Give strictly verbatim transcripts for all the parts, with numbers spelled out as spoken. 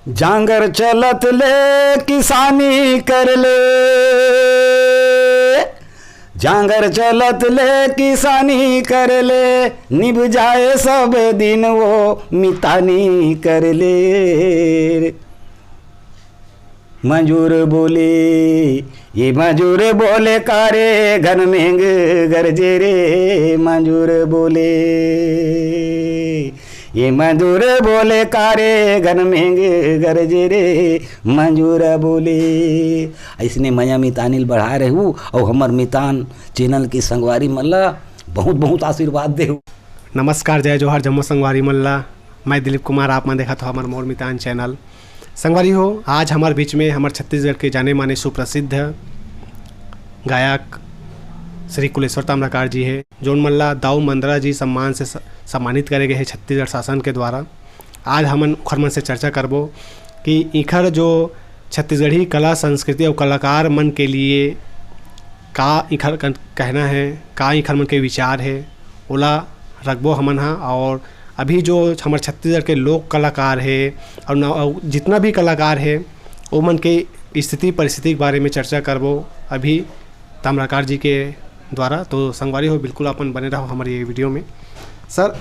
जांगर चलत ले किसानी कर ले, जांगर चलत ले किसानी कर ले, निभ जाए सब दिन वो मितानी कर ले। मजूर बोले, ये मजूर बोले, कारे घन मेंग गरजे रे। मजूर बोले, ये मजूर बोले, कारे घन मेंग गरजे रे। मजूर बोले। अइसने मया मितानी ल बढ़ाए रहू अउ हमर मितान चैनल के संगवारी मन ला बहुत बहुत आशीर्वाद देहू। नमस्कार, जय जोहार जम्मो संगवारी मन ला। मैं दिलीप कुमार, आप मन देखत हो हमर मोर मितान चैनल। संगवारी हो, आज हमर बीच में हमर छत्तीसगढ़ के जाने माने सुप्रसिद्ध गायक श्री कुलेश्वर ताम्रकार जी हे, जोन मन ला दाऊ मंदरा जी सम्मान से स-, सम्मानित करे गए हे छत्तीसगढ़ शासन के द्वारा। आज हमन ओखर मन से चर्चा करबो कि इखर जो छत्तीसगढ़ी कला, संस्कृति अउ कलाकार मन के लिए का इखर कन-, कहना है, का इखर मन के विचार है, ओला रखबो हमन हा। और अभी जो हमर छत्तीसगढ़ के लोक कलाकार है और न-, और जितना भी कलाकार है, ओमन के स्थिति परिस्थिति के बारे में चर्चा करबो अभी ताम्रकार जी के द्वारा। तो संगवारी हो, बिल्कुल अपन बने रहो हमर ये वीडियो में। सर,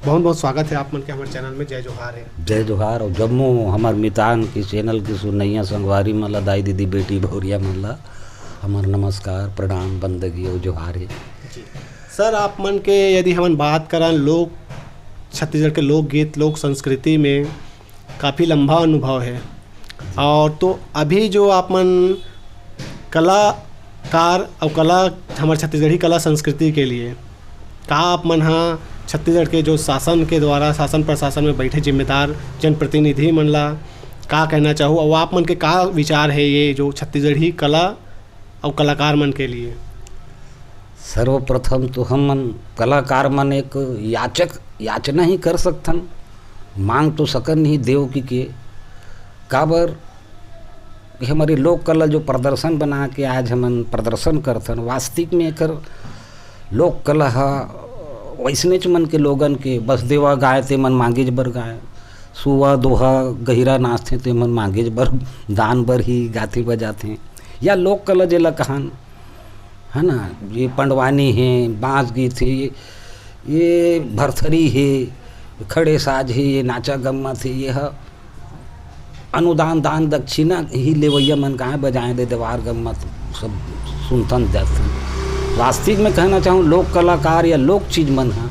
बहुत बहुत स्वागत है आप मन के हमर चैनल में। जय जोहार है। जय जोहार। और जम्मो हमर मितान के चैनल के सुनैया संगवारी मन ला, दाई दीदी बेटी भौरिया मन ला हमर नमस्कार, प्रणाम, बंदगी और जोहार है। जी सर, आप मन के यदि हमन बात करन लोक, छत्तीसगढ़ के लोकगीत, लोक संस्कृति में काफ़ी लंबा अनुभव है। और तो अभी जो आप मन कलाकार और कला, हमर छत्तीसगढ़ी कला संस्कृति के लिए का आप मन हा छत्तीसगढ़ के जो शासन के द्वारा, शासन प्रशासन में बैठे जिम्मेदार जनप्रतिनिधि मन ला का कहना चाहू, और आप मन के का विचार है ये जो छत्तीसगढ़ी कला और कलाकार मन के लिए? सर्वप्रथम तो हमन कलाकार मन एक याचक, याचना ही कर सकथन, मांग तो सकन नहीं देव की के। काबर कि हमर ये लोक कला जो प्रदर्शन बना के आज हमन प्रदर्शन करथन, वास्तविक में एकर लोक कला ह वैसनेच मन के लोगन के बस देवा गाय ते मन मांगेच बर गाय, सुवा दोहा गहिरा नाचथे ते मन मांगेच बर दान बर ही गाथे बजाथे, या लोक कला जेला कहन, है ना, ये पंडवानी है, बांस गीत है, ये, ये भरथरी है, खड़े साज है, ये नाचा गम्मत है, ये ह अनुदान, दान, दक्षिणा ही लेवैया मन गाय बजाए दे देवार गम्मत सब सुनथन जाथन। वास्तविक में कहना चाहूँ, लोक कलाकार या लोक चीज मन ह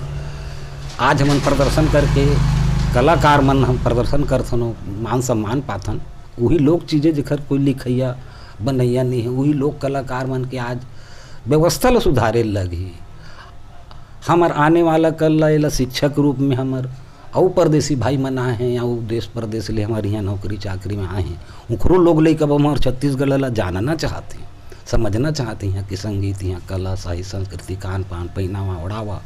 आज हमन प्रदर्शन करके, कलाकार मन हम प्रदर्शन करथन, मान सम्मान पाथन। वही लोक चीजें जेखर कोई लिखैया बनैया नहीं है, वही लोक कलाकार मन के आज व्यवस्था ल सुधारे लगही। हमर आने वाला कल ला एला शिक्षा के रूप में हमर अउ परदेसी भाई मन आए हैं, अउ देश परदेश ले हमर यहाँ नौकरी चाकरी में आए हैं, उखरो लोग लइका अब हमर छत्तीसगढ़ ला जानना चाहत हैं, समझना चाहत हैं, यहाँ के संगीत, यहाँ कला, साहित्य, संस्कृति, खान पान, पहनावा ओढ़ावा,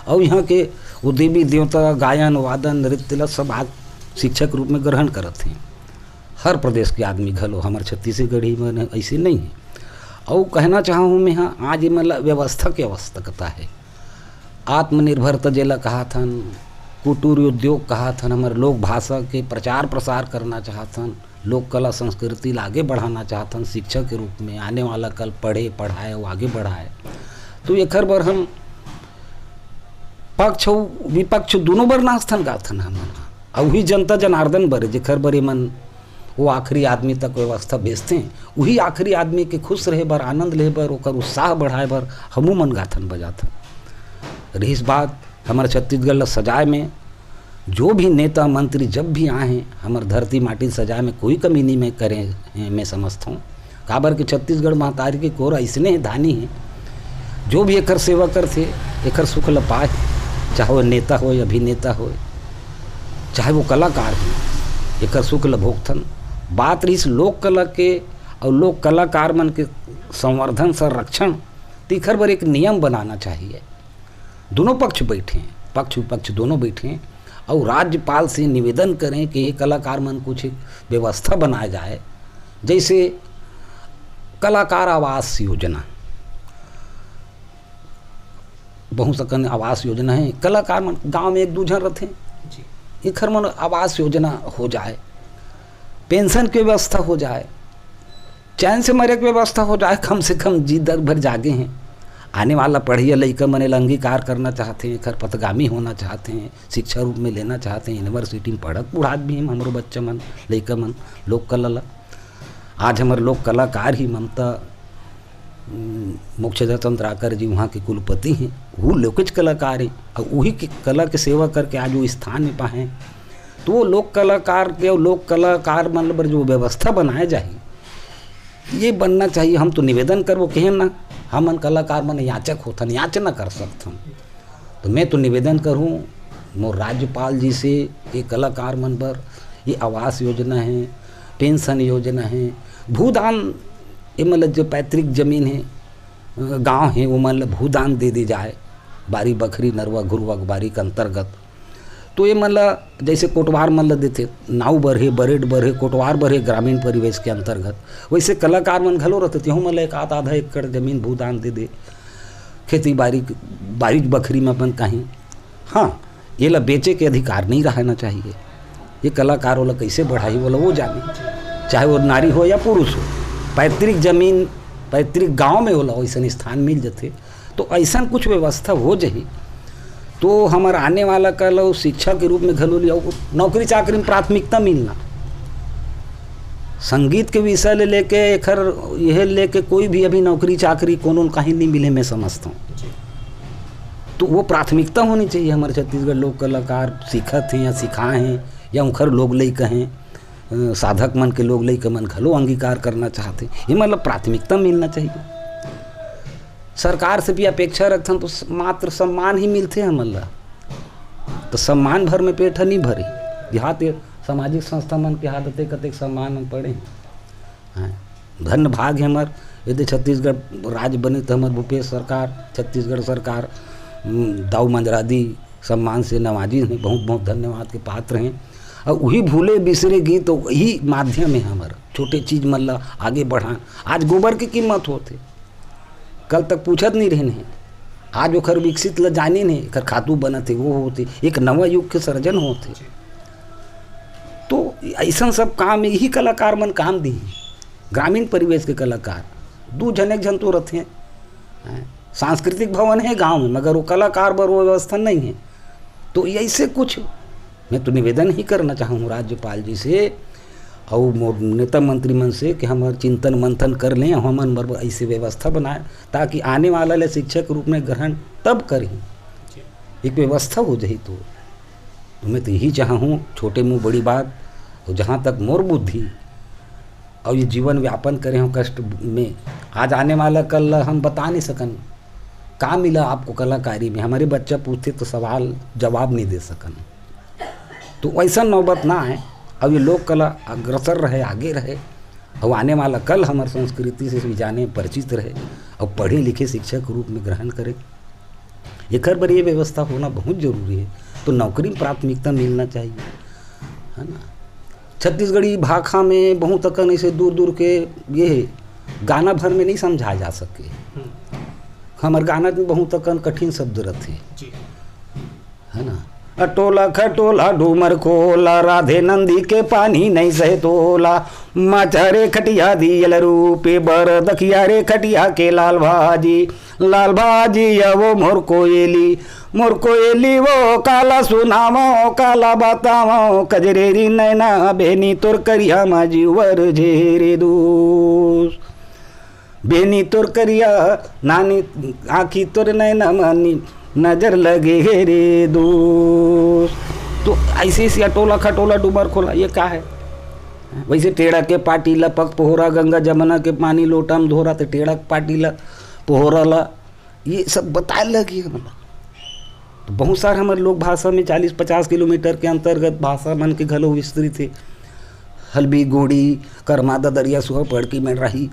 अउ यहाँ के वो देवी देवता, गायन वादन, नृत्य ला सब आज शिक्षा के रूप में ग्रहण करत हैं। हर प्रदेश के आदमी घलो, हमर छत्तीसगढ़ी मन ऐसे नहीं है। अउ कहना चाहूँ मैं, हाँ, आज ये मतलब व्यवस्था की आवश्यकता है। आत्मनिर्भरता जेला कहाथन, कुटीर उद्योग कहाथन, हमर लोक भाषा के प्रचार प्रसार करना चाहथन, लोक कला संस्कृति ला आगे बढ़ाना चाहथन, शिक्षा के रूप में आने वाला कल पढ़े, पढ़ाए अउ आगे बढ़ाए। तो एखर बर हम पक्ष अउ विपक्ष दोनों बर नाचथन, गाथन हमन ह। अउ उही जनता जनार्दन बर, जेखर बर एमन वो आखिरी आदमी तक व्यवस्था भेजथे, उही आखिरी आदमी के खुश रहे बर, आनंद ले बर, ओकर उत्साह बढ़ाए बर हमू मन गाथन बजाथन। रहिस बात हमर छत्तीसगढ़ ला सजाए में, जो भी नेता मंत्री जब भी आए हैं, हमर धरती माटी सजाए में कोई कमी नहीं मैं करे हैं, मैं समझता हूँ। काबर के छत्तीसगढ़ महतारी के कोर अइसने हे, धानी हे, जो भी एकर सेवा करथे, एकर सुख ल पाए, चाहे वो नेता होय, अभिनेता होय, चाहे वो कलाकार होय, एकर सुख ल भोगथन। बात रहिस लोक कला के अउ लोक कलाकार मन के संवर्धन, संरक्षण, त एकर बर एक नियम बनाना चाहिए। दोनों पक्ष बैठें, पक्ष विपक्ष दोनों बैठें अउ राज्यपाल से निवेदन करें कि ये कलाकार मन कुछ एक व्यवस्था बनाया जाए, जैसे कलाकार आवास योजना, बहुत अकन आवास योजना है, कलाकार मन गांव में एक दू झन रथे, जी। एखर मन आवास योजना हो जाए, पेंशन के व्यवस्था हो जाए, चैन से मरे के व्यवस्था हो जाए, कम से कम जी दर भर जागे हैं। आने वाला पढ़िया लइका मन एला अंगीकार करना चाहते हैं, एकर पथगामी होना चाहते हैं, शिक्षा रूप में लेना चाहते हैं, यूनिवर्सिटी में पढ़त पढ़ात भी हैं हमरो बच्चा मन, लइका मन, लोक कला ला। आज हमर लोक कलाकार ही ममता, उम, मोक्षदा चंद्राकर जी वहाँ के कुलपति हैं, वो लोकेच कलाकार हैं, और वही के कला के सेवा करके आज वो स्थान में पाए हैं। तो वो लोक कलाकार के, लोक कलाकार मन बर जो व्यवस्था बनाए जाही, ये बनना चाहिए। हम तो निवेदन करबो, कहें ना, हमन कलाकार मन याचक होथन, याचना कर सकथन। तो मैं तो निवेदन करूँ मोर राज्यपाल जी से, ये कलाकार मन बर ये आवास योजना है, पेंशन योजना है, भूदान, ये मतलब जो पैतृक जमीन है, अ, गांव है, वो मन ल भूदान दे दी जाए, बारी बखरी, नरवा घुरवा के बारी के अंतर्गत। तो ये मन ल जैसे कोटवार मन ल देथे, नाऊ बर हे, बरेड बर हे, कोटवार बर हे, ग्रामीण परिवेश के अंतर्गत, वैसे कलाकार मन घलो रहथे, तेहू मन ल एक आध, आधा एकड़ जमीन भूदान दे दे, खेती बारी, बारी बखरी में अपन कहीं। हाँ, ये ला बेचे के अधिकार नहीं रहना चाहिए। ये कलाकार ओला कैसे बढ़ाही, ओला वो जाने, चाहे वो नारी हो या पुरुष हो। पैतृक जमीन, पैतृक गांव में ओला वैसन स्थान मिल जथे, तो ऐसन कुछ व्यवस्था हो जाही, तो हमर आने वाला कल अउ शिक्षा के रूप में घलो लिया, नौकरी चाकरी में प्राथमिकता मिलना। संगीत के विषय ले लेके एखर, यह लेके कोई भी अभी नौकरी चाकरी कोनो कहीं नहीं मिले, मैं समझता हूँ। तो वो प्राथमिकता होनी चाहिए। हमारे छत्तीसगढ़ लोक कलाकार सीखत हैं या सिखाए हैं या उनखर लोग लइका हैं, अ, साधक मन के लोग लइका मन घलो अंगीकार करना चाहते हैं, ये मतलब प्राथमिकता मिलना चाहिए। सरकार से भी अपेक्षा रखथन तो स-, मात्र सम्मान ही मिलथे हमन ला, तो सम्मान भर में पेट ह नहीं भरे। देहात के सामाजिक संस्था मन के हाथ अते कतेक सम्मान हम पड़े हैं। हाँ, धन्य भाग है हमर, यदि छत्तीसगढ़ राज्य बने तो हमर भूपेश सरकार, छत्तीसगढ़ सरकार, उम, दाऊ मंजरादी सम्मान से नवाजी हैं, बहुत बहुत धन्यवाद के पात्र हैं। और वही भूले बिसरे गीत, वही माध्यम है हमर, छोटे चीज मन ला आगे बढ़ान। आज गोबर की कीमत होथे, कल तक पूछत नहीं रहन हे, आज ओखर विकसित ल जानिन हे, एखर खातू बनत हे, वो होथे, एक नवा युग के सर्जन होथे। तो ऐसन सब काम यही कलाकार मन काम दी, ग्रामीण परिवेश के कलाकार दू झन एक झन तो रथे, हैं, सांस्कृतिक भवन है गांव में, मगर वो कलाकार बर वो व्यवस्था नहीं है। तो ऐसे कुछ मैं तो निवेदन ही करना चाहूँ राज्यपाल जी से और मो-, नेता मंत्री मन से कि हमर चिंतन मंथन कर लें, हमन बर ऐसे व्यवस्था बनाए, ताकि आने वाला ले शिक्षा के रूप में ग्रहण तब करें, एक व्यवस्था हो जाही। तो, तो मैं तो यही चाहूँ, छोटे मुँह बड़ी बात, और जहाँ तक मोर बुद्धि और ये जीवन व्यापन करे हूँ कष्ट में, आज आने वाला कल हम बता नहीं सकन का मिला आपको कलाकारी में। हमारे बच्चा पूछते तो सवाल जवाब नहीं दे सकन। तो वैसा नौबत ना आए। अब ये लोक कला अग्रसर रहे, आगे रहे, और आने वाला कल हमारे संस्कृति से भी जाने, परिचित रहे और पढ़े लिखे शिक्षा के रूप में ग्रहण करे। एकर बर ये व्यवस्था होना बहुत जरूरी है। तो नौकरी में प्राथमिकता मिलना चाहिए, है ना? छत्तीसगढ़ी भाखा में बहुत अकन ऐसे दूर दूर के ये है, गाना भर में नहीं समझाए जा सके। हम्म। हमर गाना में बहुत अकन कठिन शब्द रथे, जी। है ना? अटोला खटोला डूमर खोला, राधे नंदी के पानी नहीं सहे तोला। माचा रे खटिया दियल रूपे बर, दखिया रे खटिया के लाल भाजी। लाल भाजी अवो मोर कोयली, मोर कोयली वो काला सुनावो, काला बतावो, कजरेरी नैना बेनी तोर करिया मा जीवर झेरे दोस। बेनी तोर करिया नानी आँखी तोर नैना मानी नजर लगे हे रे दोस। तो ऐसे ऐसे अटोला खटोला डूमर खोला, ये क्या है? वैसे टेढ़ा के पाटी ला पग पोहरा, गंगा जमुना के पानी लोटा में धोरा, तो टेढ़ा के पाटी ला पोहरा ला, ये सब बताए लगी हमला। तो बहुत सारे हमारे लोक भाषा में चालीस पचास किलोमीटर के अंतर्गत भाषा मन के घलो विस्तृत है। हल्बी, गोड़ी, करमा, ददरिया, सुहा, पड़की, मंडराही,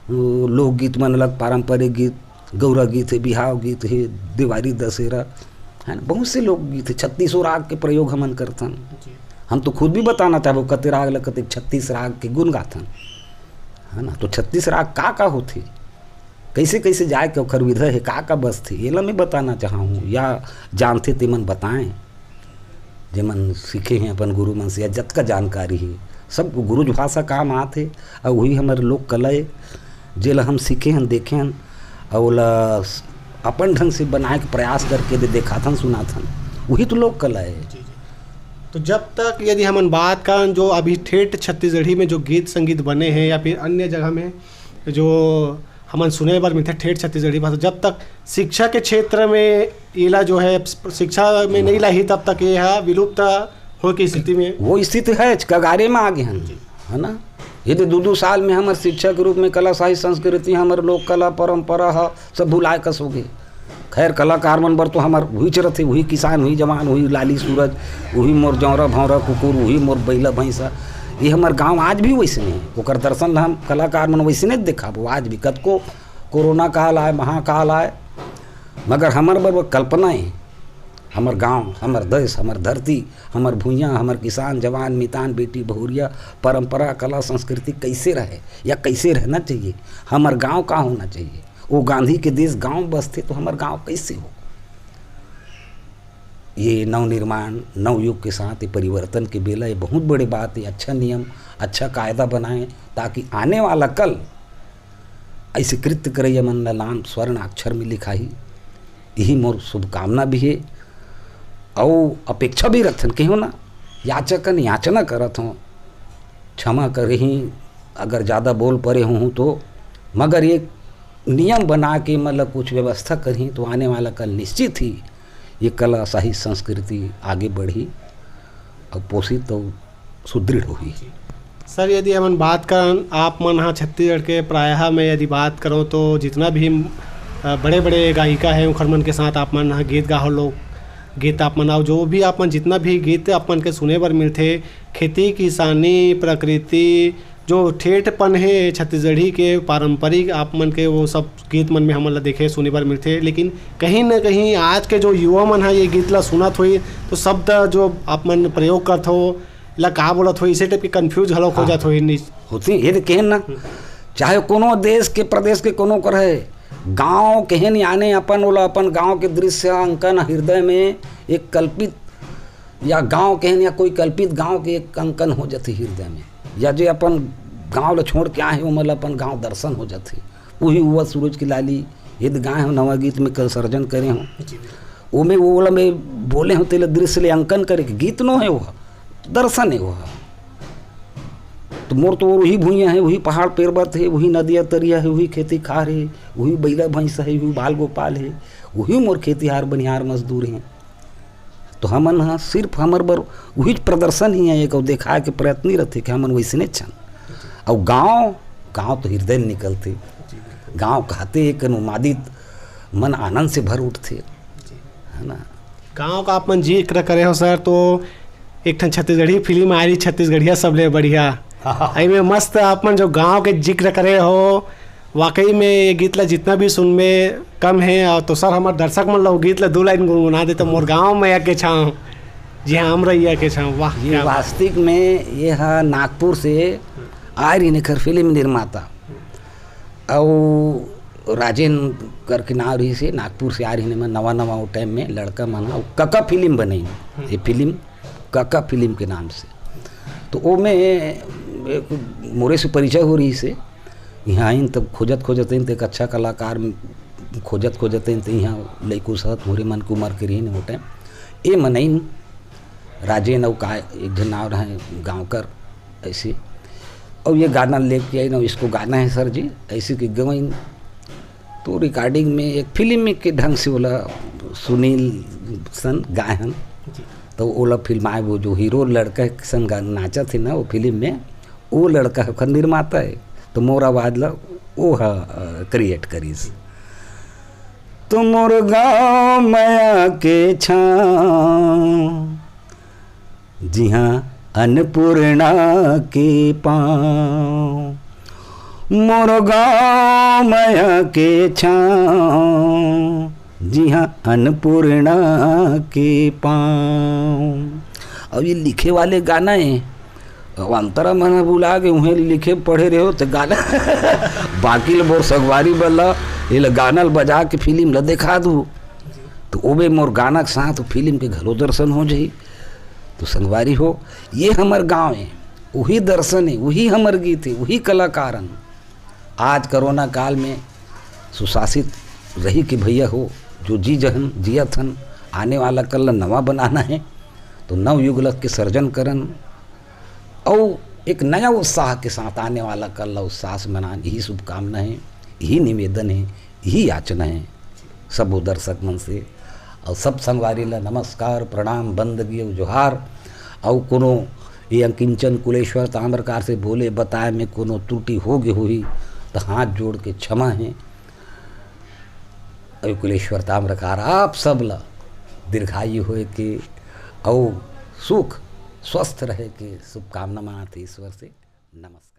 वो लोकगीत मन अलग, पारंपरिक गीत, गौरा गीत है, बिहाव गीत है, देवारी, दशहरा, है ना, बहुत से लोकगीत है। छत्तीसों राग के प्रयोग हमन करथन। जी। हम तो खुद भी बताना चाहबो, कते राग ल कते छत्तीस राग के गुण गाथन, है ना। तो छत्तीस राग का का होथे, कैसे कैसे जाए के ओखर विधा है, का का बसथे, एला मैं बताना चाहूँ, या जानथे तेमन बताएं, जेमन सीखे हैं अपन गुरु मन से, या जतका जानकारी है। सब गुरुज भाषा काम आत हे, अउ वही हमर लोक कला ए, जेला हम सीखे हन, देखे हन, अउ ओला अपन ढंग से बनाए के प्रयास करके दे देखाथन, सुनाथन, वही तो लोक कला है। जी, जी। तो जब तक यदि हमन बात करन, जो अभी ठेठ छत्तीसगढ़ी में जो गीत संगीत बने हैं या फिर अन्य जगह में जो हमन सुने बर मिलथे ठेठ छत्तीसगढ़ी भाषा, जब तक शिक्षा के क्षेत्र में एला जो है शिक्षा में नहीं लाही, तब तक ये हा विलुप्त हो की स्थिति में। वो स्थिति है, कगारे में आ गए हैं, जी। है ना? ये तो दू दू साल में हमर शिक्षा के रूप में कला, साहित्य, संस्कृति, हमर लोक कला परंपरा ह सब भुलाए कस हो गए। खैर, कलाकार मन बर तो हमर उहीच रथे, उही किसान, उही जवान, उही लाली सूरज, उही मोर जौंरा भौंरा कुकुर, उही मोर बैला भैंसा। ये हमर गांव आज भी वैसे नहीं, ओकर दर्शन ल हम कलाकार मन वैसे नहीं देखाबो। आज भी कतको कोरोना काल आए, महाकाल आए, मगर हमर बर वो कल्पना है। हमर गांव, हमर देश, हमर धरती, हमर भुइयां, हमर किसान, जवान, मितान, बेटी, बहुरिया, परंपरा, कला, संस्कृति कैसे रहे या कैसे रहना चाहिए, हमर गांव का होना चाहिए। वो गांधी के देश गांव बसथे तो हमर गांव कैसे हो? ये नवनिर्माण, नवयुग के साथ ये परिवर्तन के बेला, ये बहुत बड़े बात, ये अच्छा नियम, अच्छा कायदा बनाएं, ताकि आने वाला कल ऐसे कृत्य करैया मन ला नाम स्वर्ण अक्षर में लिखाही। यही मोर शुभकामना भी है, अउ अपेक्षा भी रखथन, कहो ना, याचकन याचना करत हों, क्षमा करही अगर ज़्यादा बोल परे होहूँ तो, मगर ये नियम बना के, मतलब, कुछ व्यवस्था करही तो आने वाला कल निश्चित ही ये कला, साहित्य, संस्कृति आगे बढ़ही अउ पोषित अउ सुदृढ़ होही। सर, यदि हमन बात करन, आप मन ह छत्तीसगढ़ के प्रायः में यदि बात करो तो जितना भी, अ, बड़े-बड़े गायिका हैं, उखर मन के साथ आप मन ह गीत गाहो लोग, गीत आप मन, अउ जो भी आप मन जितना भी गीत आप मन के सुने बर मिलथे, खेती किसानी, प्रकृति, जो ठेठपन हे छत्तीसगढ़ी के पारंपरिक, आप मन के वो सब गीत मन में हमन ला देखे सुने बर मिलथे। लेकिन कहीं न कहीं आज के जो युवा मन ह ये गीत ला सुनत होही, तो शब्द जो आप मन प्रयोग करत हो, ला का बोलत होही, इसे type के confuse घलोक हो हाँ। जात होही। होथे, ये तो कहेन ना, हम्म। चाहे कोनो देश के, प्रदेश के, कोनो कर है, गाँव कहेन याने अपन, ओला अपन गाँव के दृश्य अंकन हृदय में एक कल्पित, या गाँव कहेन या कोई कल्पित गाँव के एक अंकन हो जाथे हृदय में, या जे अपन गाँव ला छोड़ के आए हे, ओमन ला अपन गाँव दर्शन हो जाथे। वही उगत सूरज की लाली, ये तो गाए हो, नवा गीत में कल सर्जन करे हो। जी, बिल्कुल। ओमे वो वाला मैं बोले हो, तेला दृश्य ले अंकन करे के गीत नो है वो, दर्शन है वो। तो मोर तो वही भुइयां है, वही पहाड़ पर्वत है, वही नदिया तरिया है, वही खेती खार है, वही बैला भैंस है, वही बाल गोपाल है, वही मोर खेतिहार बनिहार मजदूर हैं। तो हमन ह सिर्फ हमर बर उहीच प्रदर्शन ही है, एक देखाए के प्रयत्न ही रथे कि हमन वैसने छन। अउ गाँव, गाँव तो हृदय में निकलथे। गाँव कहते एक अनुमादित मन आनंद से भर उठथे, है ना? गाँव का आप मन जिक्र करे हो सर, तो एक ठन छत्तीसगढ़ी फिल्म आ रही, छत्तीसगढ़िया सबले बढ़िया। एमे मस्त आप मन जो गाँव के जिक्र करे हो, वाकई में ये गीत ला जितना भी सुनबे कम है। और तो सर, हमर दर्शक मन ला वो गीत ला दो लाइन गुनगुना दे तो, मोर गाँव मैया के छाँव, जी हाँ, अमरैया के छाँव। वाह, ये क्या बात। वास्तविक में ये हा नागपुर से आय रहिन एखर फिल्म निर्माता, अउ राजेन करके नाम रहिस हे, नागपुर से आय रहिन, मैं नवा नवा वो टाइम में लड़का मन ला, कका फिल्म बनई, ये फिल्म कका फिल्म के नाम से। तो ओमे एक मोरे से परिचय हो रहिस हे, यहाँ आइन तब खोजत खोजत आइन, तो एक अच्छा कलाकार खोजत खोजत आइन, तो यहाँ लइको साथ मोरे मन के उम्र के रहिन वो टाइम। ए मनइन राजेन अउ का एक झन नाव रहे गाँव कर ऐसे, अउ ये गाना लेके आइन, इसको गाना है सर जी, ऐसे कि गवाइन। तो रिकॉर्डिंग में एक फिल्म में के ढंग से बोला, सुनील सन गाए हन। जी। तो ओला फिल्माए, वो जो हीरो लड़का के संग गा-, नाचत हे ना वो फिल्म में, वो लड़का ह ओखर निर्माता है। तो मोर आवाज ला वो ह, अ, क्रिएट करिस। तो मोर गाँव मया के छाँव, जिहाँ अन्नपूर्णा के पाँव, मोर गाँव मया के छाँव, जिहाँ अन्नपूर्णा के पाँव। अब ये लिखे वाले गाना है, अब अंतरा मन ह भुला के उहें लिखे पढ़े रहे हो तो गाना बाकी ले मोर संगवारी बल्ला, ये ले गाना ल बजा के फिल्म ल दिखा दू, तो ओबे मोर गाना के साथ फिल्म के घलो दर्शन हो जाही। तो संगवारी हो, ये हमर गाँव है, वही दर्शन है, वही हमर गीत है, वही कलाकारन। आज कोरोना काल में सुशासित रही के भैया हो, जो जी जहन जियत हन, आने वाला कल ला नवा बनाना है, तो नव युगल के सर्जन करन, अउ एक नया उत्साह के साथ आने वाला कल ला उत्साह से मनान, यही शुभकामना है, यही निवेदन है, यही याचना है सब दर्शक मन से। अउ सब संगवारी ला नमस्कार, प्रणाम, बंदगी अउ जोहार। अउ कोनो ये अंकिंचन कुलेश्वर ताम्रकार से बोले बताए में कोनो त्रुटि हो गे होही, त हाथ जोड़ के क्षमा है। अउ कुलेश्वर ताम्रकार आप सब ला दीर्घायु होए के अउ सुख स्वस्थ रहे के शुभकामना मनाथे ईश्वर से। नमस्कार।